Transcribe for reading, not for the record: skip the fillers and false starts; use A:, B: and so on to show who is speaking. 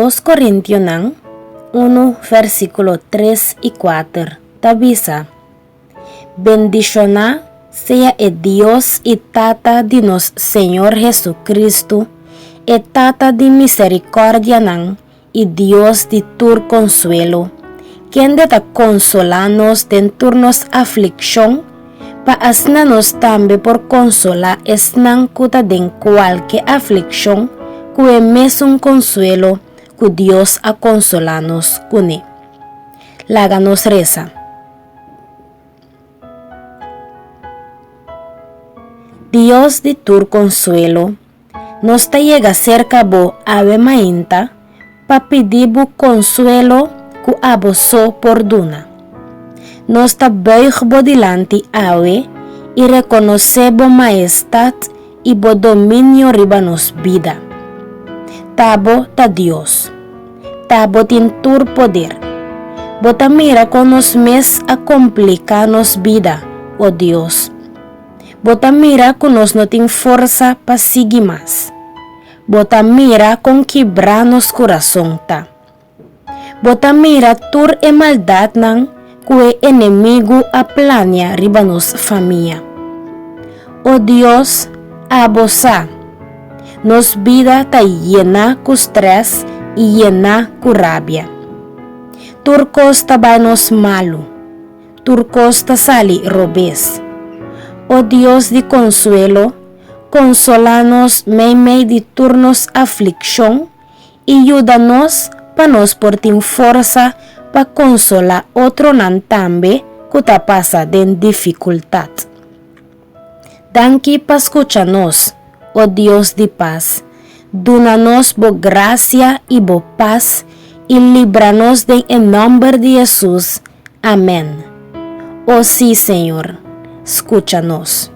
A: Dos Korintionan unu vèrsikulo tres i kuater ta bisa, Bendishoná sea e Dios i Tata di nos Señor Hesukristu, e Tata di miserikòrdianan i Dios di tur konsuelo, kende ta konsolá nos den tur nos aflikshon, pa asina nos tambe por konsolá esnan ku ta den kualke aflikshon ku e mesun konsuelo ku Dios a konsolá nos kuné. Laga nos resa. Dios di tur konsuelo, Nos ta yega serka bo awe mainta pa pidi bo konsuelo ku abo so por duna. Nos ta buig bo dilanti awe i rekonosé bo maestat i bo dominio riba nos bida. Ta bo ta Dios. Ta bo tin tur poder. Bo ta mira kon nos mes a kompliká nos bida, o Dios. Bo ta mira ku nos no tin forsa pa sigui mas. Bo ta mira kon kibrá nos kurason ta. Bo ta mira tur e maldatnan ku e enemigu a plania riba nos famia. O Dios, abo sa. Nos bida ta yená ku strès i yená ku rabia. Tur kos ta bai nos malu. Tur kos ta sali robes. O Dios di konsuelo, konsolá nos meimei di tur nos aflikshon i yuda nos pa nos por tin forsa pa konsolá otronan tambe ku ta pasa den difikultat. Danki pa skucha nos, o Dios di pas. Duna nos bo grasia i bo pas i libra nos den e nòmber di Hesus. Amèn. O sí, Señor, skucha nos.